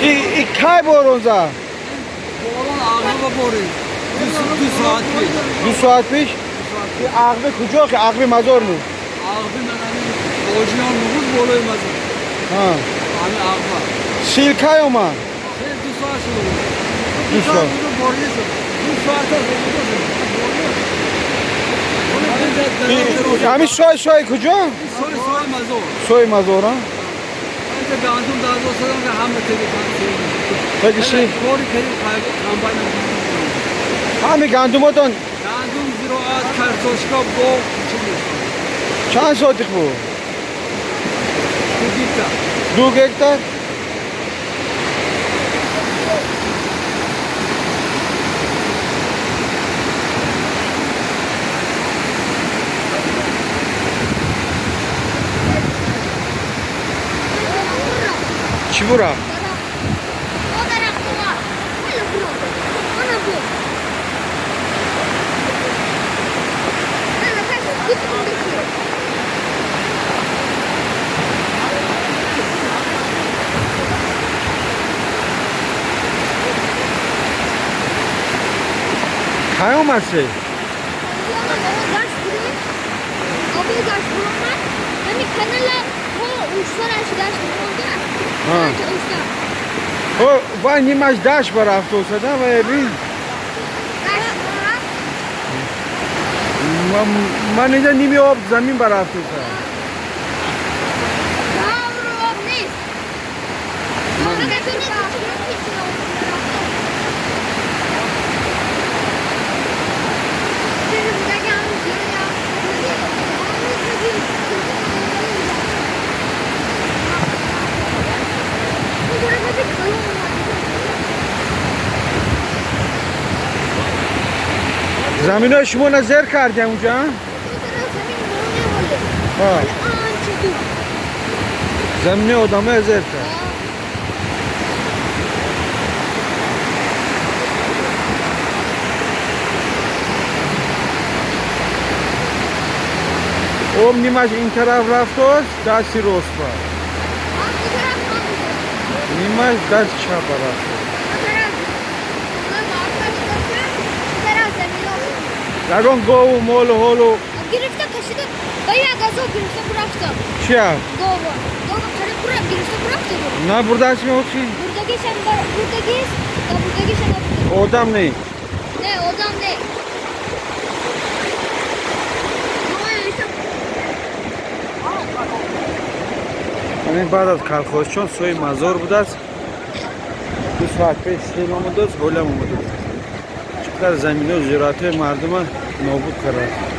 И кай борон зад? Борон ағба борид. 2 соат пеш. 2 соат пеш? Ағбе куҷо? Ки ағби мазор ну? Ағби ман ҳамин боҷиён буд, болои мазор. Ҳа. Ҳамин ағба. Сел кай омад? Сел 2 соат шуда буд. 2 соат. Буд, борид шуд. 2 соат буд. Ҳамин сой, сой куҷо? Сой, сой мазор. Сой мазор, а? Инҷа гандум дардо садам ки ҳама теги. Тегиши? Кори кардим, комбайн. Ҳами гандумотон? Гандум, зироат, картошка, боғ, чӣ. Чанд сотих буд? 2 гектар. 2 гектар? Чӣ бура? О, дарахтова. Ана бу. Ана бу. Ана пас гуфтум. Кай омад сел? Гашт бурем. Обу гашт буромад. Ҳами канала то устараш гашт буромда. Ҳа. Уста. О, вай нимаш дашт барафтосада, вай бин. Гашт бурам. Ман инҷа ними об замин барафтоса. Давру об нест. Заминои шумо на зер кардем унҷа? Ҳа. Замини одамоя зер кард. Об нимаш ин тараф рафтост, дасти рост ба. Нимаш дасти чапа рафтост. Ягон гову молу ҳолу? Гирифта кашида ба як газо гирифта бурафта. Чия? Гова. Гова қариб бура гирифта бурафта. Набурдааст меохи? Бурдагишам, бурдагис, да, бурдагишам набурда. Одам не? Не, одам не. Ҳамин баъд аз калхозчон сӯи мазор будааст. 2 соат пеш сел омадааст, ҳолям омадааст. Чӣ қадар замино, зироатҳои мардума нобуд кардааст.